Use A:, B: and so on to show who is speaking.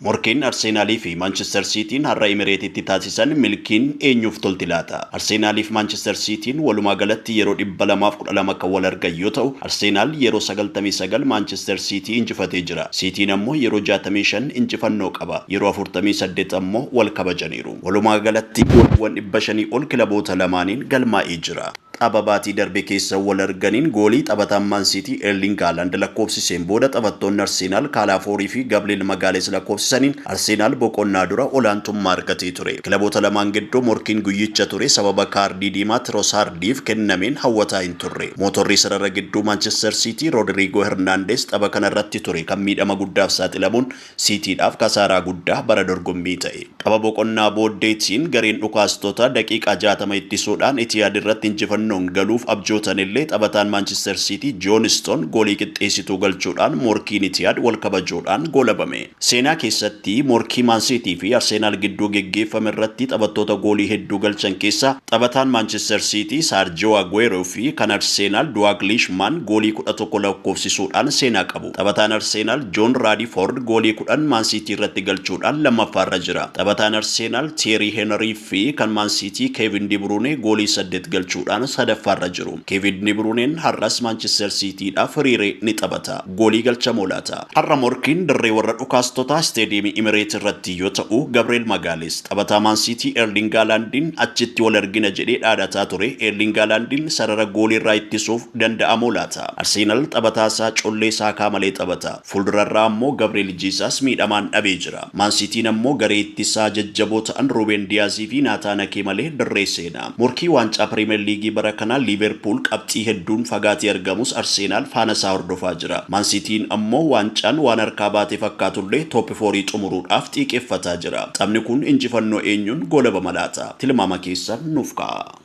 A: Morkiin Arseenaalii fi Maanchister Siitiin har'a Imireetitti taasisan milkiin eenyuuf tolti laata? Arseenaalii fi Maanchister Siitiin walumaa galatti yeroo 212 kan wal argan yoo ta'u, Arseenaal yeroo 99 Maanchister Siitii injifatee jira. Siitiin ammoo yeroo 65 injifannoo qaba. Yeroo 48 ammoo wal kabajaniiru. Walumaa galatti gooliiwwan 500 ol kilaboota lamaaniin galmaa'ee jira. Tapha baatii darbe keessa wal arganiin goolii taphataan Maan Siitii Eerling Haaland lakkoofsiseen booda taphattoonni Arseenaal Kaalaaforii fi Gabriel Magaalees lakkoofsisaniin Arseenaal boqonnaa dura olaantummaa argatee ture. Kilaboota lamaan gidduu morkiin guyyicha ture sababa kaardii diimaa Tiroosaardiif kennameen hawwataa hin turre. Mootorri sarara gidduu Maanchister Siitii Roodiriigoo Hernaandes tapha kanarratti ture kan miidhama guddaaf saaxilamuun Siitiidhaaf kasaaraa guddaa bara dorgommii ta'e. Tapha boqonnaa booddeetiin gareen dhukaastota daqiiqaa 60 ittisuudhaan Itiyaad irratti injifannoon galuuf abjootanillee taphataan Maanchister Siitii Joon Istoon goolii qixxeessituu galchuudhaan morkiin Itiyaad wal kabajuudhaan goolabame. Seenaa keessatti morkii Maan Siitii fi Arseenaal gidduu geggeeffame irratti taphattoota goolii hedduu galchan keessaa taphataan Maanchister Siitii Saarjiyoo Aguweeroo fi kan Arseenaal Duwaagliishmaan goolii 11 lakkoofsisuudhaan seenaa qabu. Taphataan Arseenaal Joon Raadifoord goolii 10 Maan Siitii irratti galchuudhaan lammaffaarra jira. Taphataan Arseenaal Tiyerii Heenarii fi kan Maan Siitii Keevin Diburuunee goolii 8 galchuudhaan sadaffaarra jiru. Keevin Diburuuneen har'as Maanchister Siitiidhaaf hiriiree ni taphata. Goolii galchamoo laata? Har'a morkiin dirree warra dhukaastotaa Isteediyeemii Imireet irratti yoo ta'u, Gabriel Magaalees taphataa Maan Siitii Eerling Haalaandiin achitti wal argina jedhee dhaadataa ture. Eerling Haalaandiin sarara gooliirraa ittisuuf danda'amoo laata? Arseenal taphataa isaa collee Saakaa malee taphata. Fuuldurarraa ammoo Gabriel Jiisaas miidhamaan dhabee jira. Maan Siitiin ammoo garee ittisaa jajjaboo ta'an Ruuben Diyaazii fi Naataan Akee malee dirree seena. Morkii waancaa Piriimer Liigii bara kanaa Liiverpuul qabxii hedduun fagaatee argamus Arseenaal faana isaa hordofaa jira. Maan Siitiin ammoo waancaan waan harkaa baate fakkaatullee top 4 xumuruudhaaf xiiqeffataa jira. Taphni kun injifannoo eenyuun goolabama laata? Tilmaama keessan nuuf kaa'aa.